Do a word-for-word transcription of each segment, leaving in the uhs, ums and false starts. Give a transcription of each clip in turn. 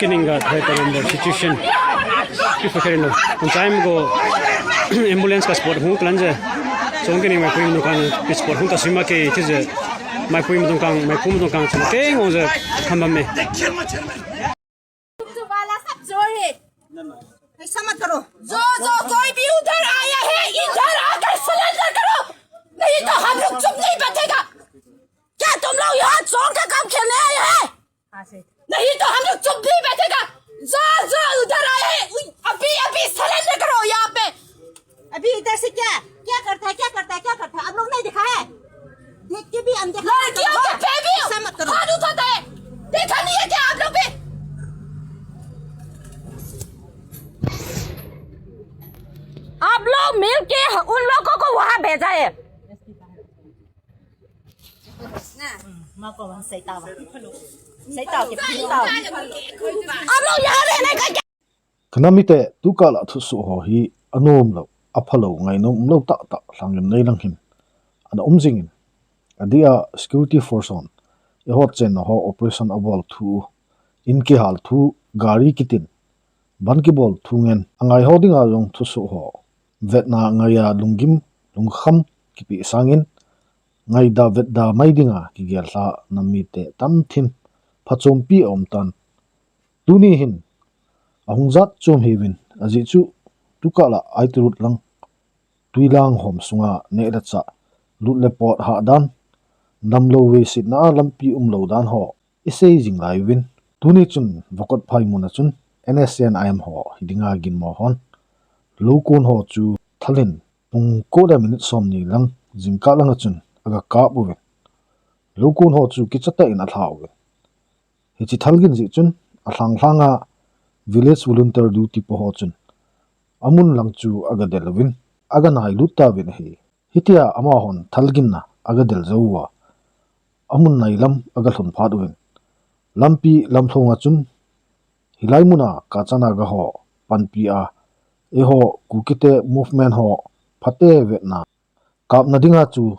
Kining ga thai ta rin situation. Ki fu kharin lo. Kun time go ambulance ka support hung plan je. Chong kining mai pui nu kan support hung ta sima ke ti je. Mai pui mu kan, mai pui mu kan chong ke ngong je. Kham bam me. वाला सब चोर है। ऐसा मत करो। जो जो कोई भी उधर आया है, इधर आकर सरेंडर करो, नहीं तो हम लोग चुप नहीं बैठेगा। क्या तुम लोग यहाँ चोर का काम खेलने आए हैं? नहीं तो हम लोग चुप नहीं बैठेगा। जो जो उधर आए हैं, उ-, अभी अभी सरेंडर करो यहाँ पे। अभी इधर से क्या क्या करता है, क्या करता है, क्या करता है, आप लोग नहीं देखा है? देख के भी अनदेखा मत करो। लड़कियों के बेबी ऐसा मत करो। हाथ उठाता है, देखा नहीं है क्या आप लोग भी? आप लोग मिल के उन लोगों को वहां भेजा है। Kanamite tukala thusoh ho hi anom lou, apha lou, ngainom umlou tahtah lhangin neilang hin ana um jingin, adia security force hon eiho chenna ho operation abol thu, in kihal thu, gari kitin, ban kibol thu ngen angai ho dinga jong thusoh ho vetna ngaiya lunggim lungkham kipe sangin, ngaida vetda mai dinga kigel lha nam mite tamthim phachompi aum tan. Tuni hin ahung jat chom hiuvin, ajeh chu tukala I T road lang, Tuilang hom sunga neh le chah, lut le pot hahdan, damlou veisetna a lampi umlou dan ho isei jing lai uvin. Tuni chun Vokotphai muna chun N S C N I M ho hidinga ginmo hon loukon ho chu thal in pung ko le minute somni lang jingkah langa chun aga kap uvin. Loukon ho chu kichatah in alha uvin. Hiche thal gin jeh chun alhang lhanga village volunteer duty pa ho chun amun lang chu aga del uvin, aga nailut tauvin ahi. Hitia amahon thal ginna aga del jou uva, amun nailam aga lhun phat uvin. Lampi lamlhonga chun hilai muna Kacha Naga ho panpia eiho Kukite movement ho phate vetna kapna dinga chu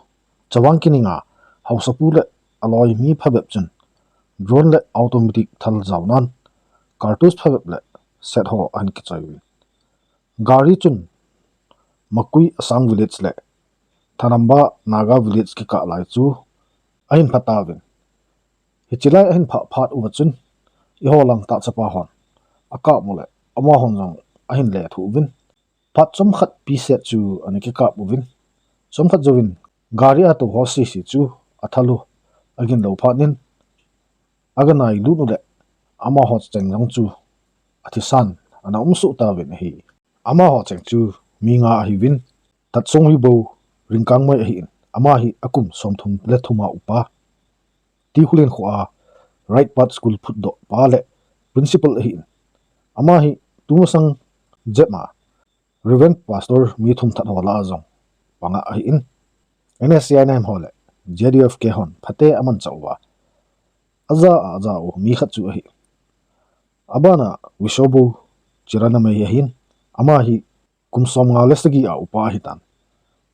Chawang Kininga haosapu le aloi mi phabep chun drone le automatic thal jaonan cartouche phabep le set ho ahin kichoi uvin. Gari chun Makui Asang village le Thanamba Naga village kikah lai chu ahin phatauvin. Hiche lai ahin phah phat uva chun eiho lang tah chapa hon akap u le amahon jong ahin lethuh uvin. Phat chomkhat pi set chu ana kikap uvin. Chomkhat jouvin gari a tou ho sese chu athal u agin lou phat in aga nailut u le amaho cheng jong chu athisan ana umsoh tauvin ahi. Amaho cheng chu mi nga ahiuvin, Tatsongwibou Ringkangmai ahin, ama hi akum somthum le thum a upa, Tikhulen khoa Right Path School phutdoh pa le principal ahin, ama hi tumasang jep ma Reverend Pastor mi thum that ho lah a jong panga ahin, N S C N I M ho le Z U F K hon phate amanchah uva aja a aja u mi khat chu ahi. Abana Wishobo Chiranamei ahin, ama hi kum somnga le sagi a upa ahitan,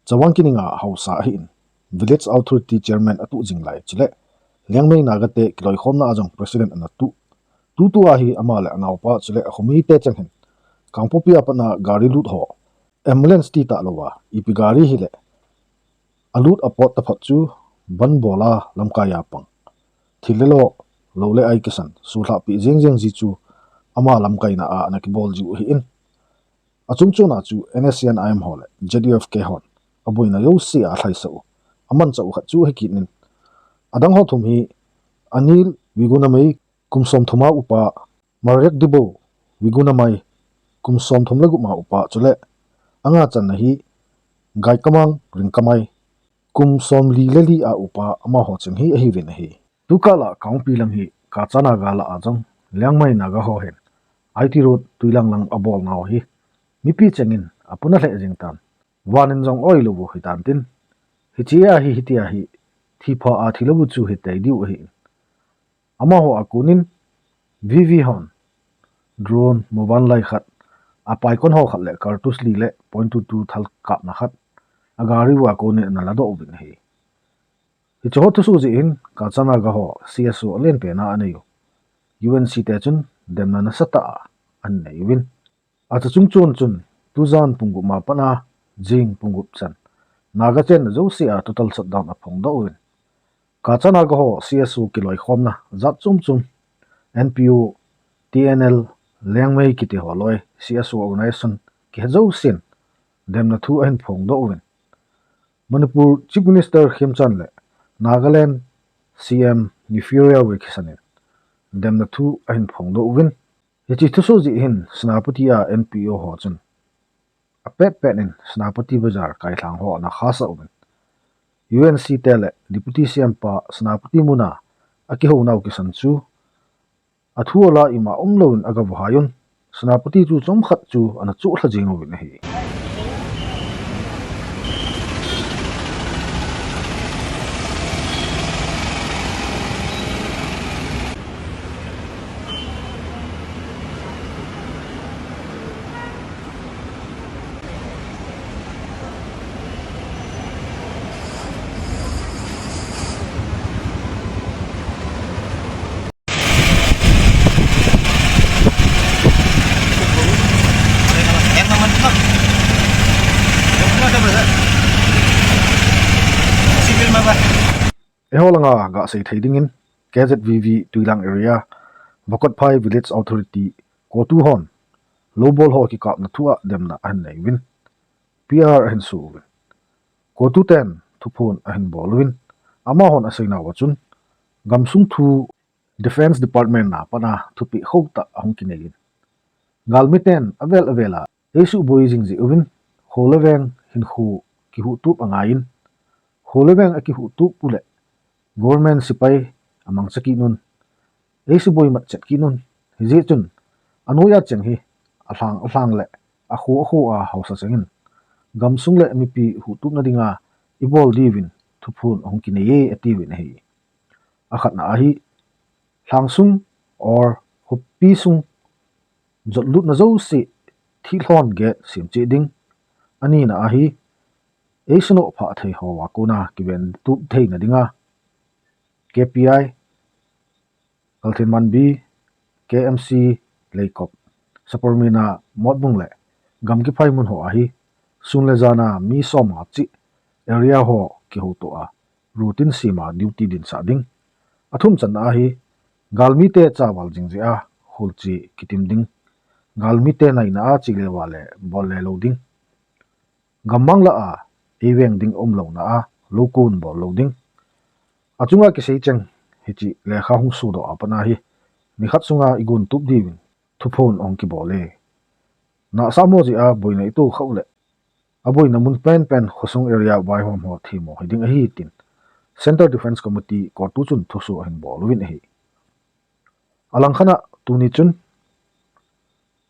Chawang Kininga haosa ahin, Village Authority Chairman atuh jing lai chule Liangmai Naga te kiloikhomna a jong President ana tuh. Tutua hi ama le anaopa chule akhomite cheng hin Kangpokpi a patna gari lut ho, ambulance ti talouva, ipi gari hile alut apot taphot chu ban bol a lamkai a pang, thil le lo, lou le ai kisan sulhahpi jeng jeng ji chu ama lamkaina a ana kibol jiu ahin. Achungchona chu N S C N I M ho le Z U F K hon aboina jouse a alhaisah u, amanchah u khat chu ahi kit in, adang ho thum hi Anil Wigunamei, kum somthum a upa, Marek Dibo Wigunamai, kum somthum le gup a upa chule anga channa hi Gaikamang Ringkamai, kum somli le li a upa, amaho cheng hi ahiuvin ahi. Tukala Kangpokpi lam hi Kacha Naga lah a jong Liangmai Naga ho hin I T road Tuilang lang abolnau hi mipi chengin apuna lheh jeng tan, van in jong oi lou u hitan tin, hichea hi hitia hi thipha a thilou u chu hitei diu ahi. Amaho a konin V V hon drone muvanlai khat, apaikon ho khat le cartouche li le point two two thal kapna khat agari uva konin ana ladoh uvin ahi. Hiche ho thusoh jeh hin Kacha Naga ho C S O alen pena anei u U N C te chun demna nasatah a ahin nei uvin. Achu chungchon chun tujan pung gup ma pat a jing pung gup chan Naga chenna jouse a total shutdown aphongdoh uvin. Kacha Naga ho C S O kiloikhomna jat chom chom, N P O, T N L, Liangmai kiti ho loi C S O organization kihe jousen demna thu ahin phongdoh uvin. Manipur Chief Minister Khemchand le Nagaland C M Neiphiu Rio ve kisanin demna thu ahin phongdoh uvin. Hiche thusoh jeh hin Senapati a N P O ho chun apet pet in Senapati Bazar kailhang ho ana khahsah uvin. U N C te le Deputy C M pa Senapati muna akihounau kisan chu athu ala ima umlouvin agavahai un. Senapati chu chomkhat chu ana chohlha jing uvin ahi. Eiho langa gasei thei dingin K Z V V Tuilang area, Vakotphai Village Authority, COTU hon loubol ho kikapna thu a demna ahin nei uvin, P R ahin su uvin. COTU ten thuphon ahin bol uvin, amahon aseinauva chun gamsung thu Defence Department na pat a thupeh khotah ahung kinei in, galmiten avel avel a eisuboi jing jeh uvin, kho le veng hinkho kihuhtup angai in, kho le veng akihuhtup uleh government sepai amangcha kit un, eisuboi matchet kit un. Hijeh chun anoiya cheng hi alhang alhang le akho akho a haosa chengin gamsung le mipi huhtupna dinga ibol diuvin thuphon ahung kinei e, atiuvin ahi. Akhatna ahi, lhangsung or khopi sung jotlutna jouse thihlon gate semcheh ding. Anina ahi, eisenoh phah thei hoa kona kiventup theina dinga K P I, Kalthenmanbi, K M C, Leikop, Sapermeina, Motbung le gamgi phai mun ho ahi, sun le jana mi somnga cheh area ho kihoutoh a routine sema duty dinsah ding. Athumchanna ahi, galmite chaval jing jeh a kholche kitim ding. Galmite naina a chele vale bol le lou ding. Gammang lah a eiveng ding umlouna a loukon bol lou ding. Achunga kisei cheng hiche lekha hung sodoh a pat a hi nikhat sunga igontup diuvin thuphon ahung kibol e. Nahsahmo jeh a boina itoh khah uleh aboina mun penpen khosung area vaihom ho themmo hiding ahi tin Central Defence Committee COTU chun thusoh ahin bol uvin ahi. Alangkhat a tuni chun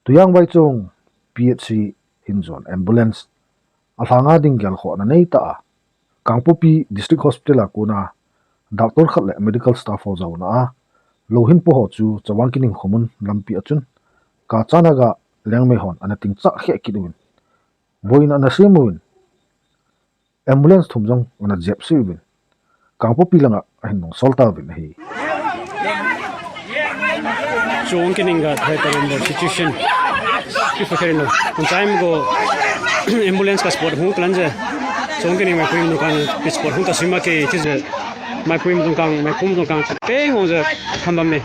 Tuiyang Vaichong P H C hin jon ambulance alhanga ding gelkhohna neitah a Kangpokpi District Hospital a kona doctor khat le medical staff ho jaona a lou hin po ho chu Chavang Kining khomun lampi a chun Kacha Naga Liangmai hon ana tingchah kheh kit uvin, boina ana sem uvin, ambulance thum jong ana jepse uvin, Kangpokpi langa ahin nungsol tauvin ahi. Chong Kining ga thai tarin bo situation. Kifa kharin no. Kun time go ambulance ka support hung plan je. Chong Kining mai kuin no kan support hung ta sima ke ti je. Mai kuin no kan, mai kum no kan. Pe hung je hambam ne.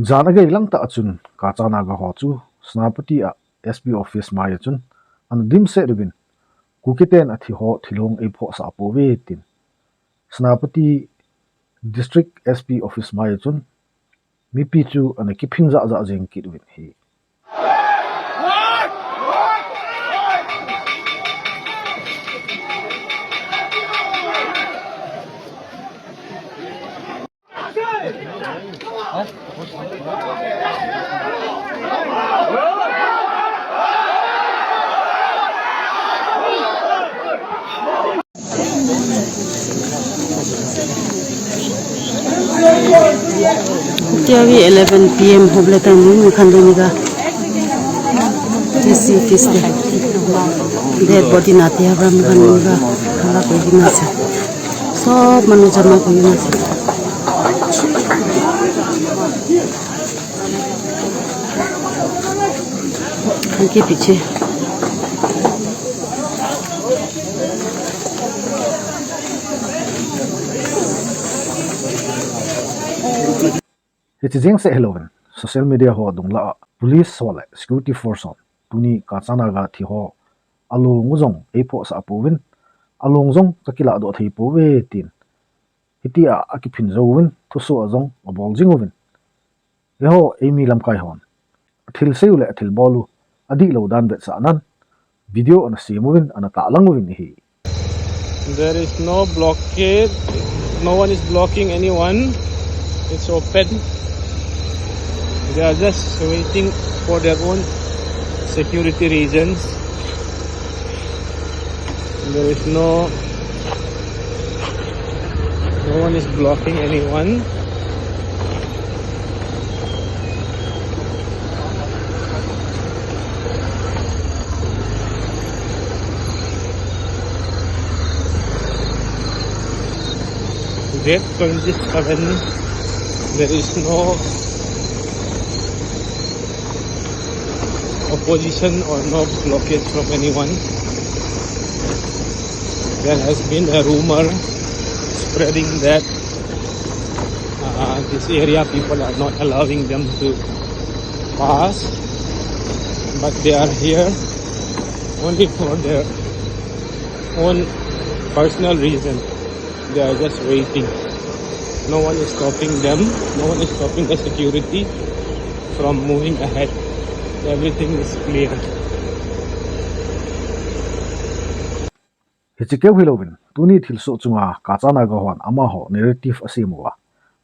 Jan a gei lang tah a chun Kacha Naga ho chu Senapati a S P office mai a chun ana dimset uvin, Kuki ten athi ho thilong eiphohsah pouve tin Senapati District S P office mai a chun mipi chu ana kiphin jahjah jeng kit uvin ahi. Tia hi eleven P M hop le tan ni khan ding ni ga. This is this day. Dead body na tia ram khan ni ga. Hala ko ni na sa. Sob manu jama ko ni na sa. Thank you, Pichi. Hichi jeng seh hilouvin, social media ho dung lah a, police ho le security force hon tuni Kacha Naga thi ho along u jong eiphohsah pouvin, along jong kakilah doh thei pouve tin, hitia akiphin jou uvin, thusoh a jong abol jing uvin. Eiho, eimi lamkai hon athil sei u le athil bol u adihlou dan vetsahnan video ana sem uvin, ana tahlang uvin ahi. There is no blockade. No one is blocking anyone. It's open. They are just waiting for their own security reasons. There is no, no one is blocking anyone. Gate twenty-seven, there is no opposition or no blockade from anyone. There has been a rumor spreading that, uh, this area people are not allowing them to pass, but they are here only for their own personal reason. They are just waiting. No one is stopping them. No one is stopping the security from moving ahead. Everything is clear. Hichi keu hilouvin, tuni thilsoh chunga Kacha Naga hon amaho narrative asem uva,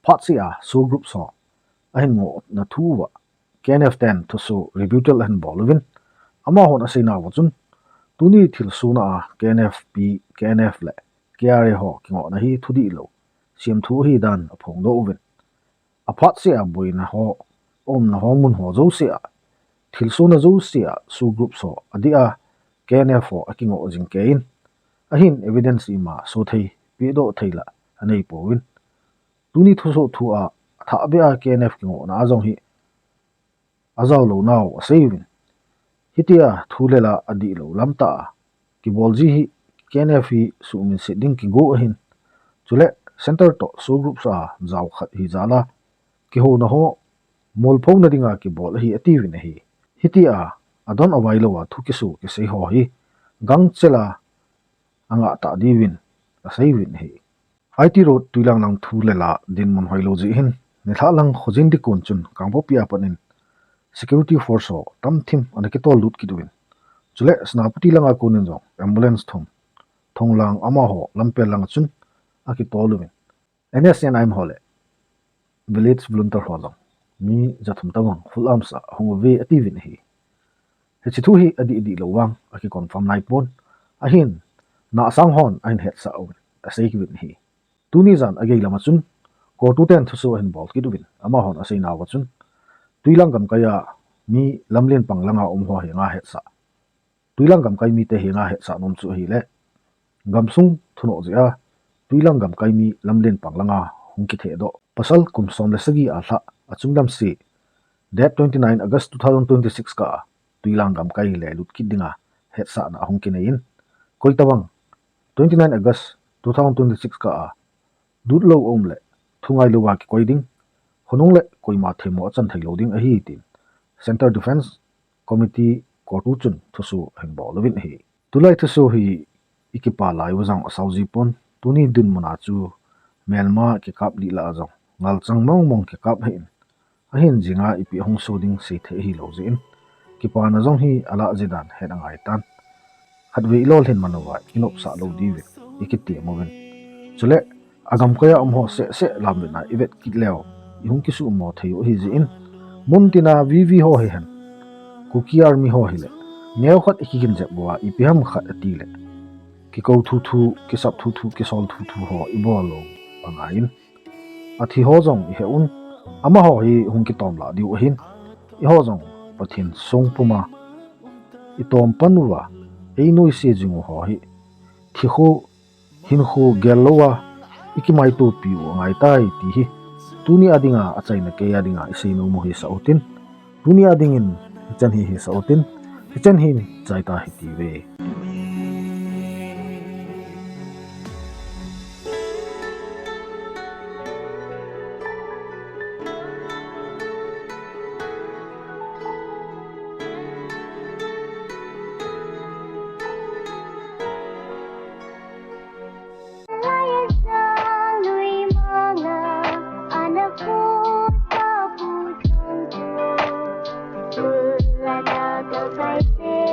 phatseh a SoO groups ho ahin ngohna thu uva, K N F ten thusoh rebuttal ahin bol uvin, amahon aseinauva chun, tuni thilsohna a K N F P, K N F le K R A ho kingohna hi thudihlou, semthu ahi dan aphongdoh uvin. Aphatseh a boina ho, aumna ho mun ho jouse a, thilsohna jouse a SoO groups ho adeh a K N F ho akingoh jing kei in, ahin evidence ima sothei, pehdoh thei la anei pouvin. Tuni thusoh thu a, athahbeh a K N F kingohna a jong hi ajaolou nau asei uvin. Hitia thu le la adihlou lamtah a kibol ji hi K N F hi suhminset ding kigo ahin. Chule centre toh SoO groups a jaokhat hi jal a kihouna ho molphouna dinga kibol ahi atiuvin ahi. Hitia adon availou a thu kiso kisei ho hi gangchela angah tah diuvin aseiuvin ahi. I T Road Tuilang lang thu le la dinmun hoilou jeh hin, nilhah lang Khojin Dikon chun Kangpokpi a pat in security force ho tamthim ana kitol lut kit uvin, chule Senapati langa konin jong ambulance thum, thonglang amaho lampel langa chun akitol uvin, N S C N I M ho le village volunteer ho jong mi jathum tobang full arms a hung uve atiuvin ahi. Hiche thu hi adih dih lou vang akiconfirm naipon, ahin nahsang hon ahin hetsah uvin asei kit uvin ahi. Tuni jan agei lama chun CoTU ten thusoh ahin bol kit uvin, amahon aseinauva chun Tuilang gamkai a mi lamlen pang langa umho henga hetsah, Tuilang gamkai mite henga hetsah nom chu ahile, gamsung thunoh jeh a Tuilang gamkai mi lamlen pang langa hung kithehdoh pasal kum som le sagi a lhah achunglam se, date twenty nine August two thousand twenty six kah a Tuilang gamkai lelut kit dinga hetsahna ahung kineiyin, koi tobang twenty nine August two thousand twenty six kah a lut lou aum le thungai louva kikoi ding, khonung le koima themmo achan theilou ding ahi tin Central Defence Committee CoTU chun thusoh ahin bol uvin ahi. Tulai thusoh hi ikipa lai uva jong asao jipon, tuni dinmuna chu melma kikap lih lah a jong ngalchang mong mong kikap ahin, ahin jinga ipi ahung so ding seithei ahilou jeh in, kipana jong hi alah jeh dan het angaitan. Khatvei ilolhin man uva inopsah lou diuvin ikitem uvin, chule agamkai a umho seh seh lamvetna ivet kit leu ihung kisuhmo thei u ahijeh in, muntina V V ho hihen, Kuki Army ho hile, neokhat ikiginjep uva ipi ham khat atile, kikou thuthu, kisap thuthu, kisol thuthu ho ibol lou angaiyin, athiho jong ihe un, amaho hi hung kitom lah diu ahin, eiho jong Pathen song puma itom pan uva, einoise jing u ho hi thikhu hinkho gel louva ikimaitopi u angaitai ti hi tuni a dinga achaina kei a dinga isei nom u hisah utin, tuni a dingin hichan hi hisah utin, hichan hin chaita hitiuve.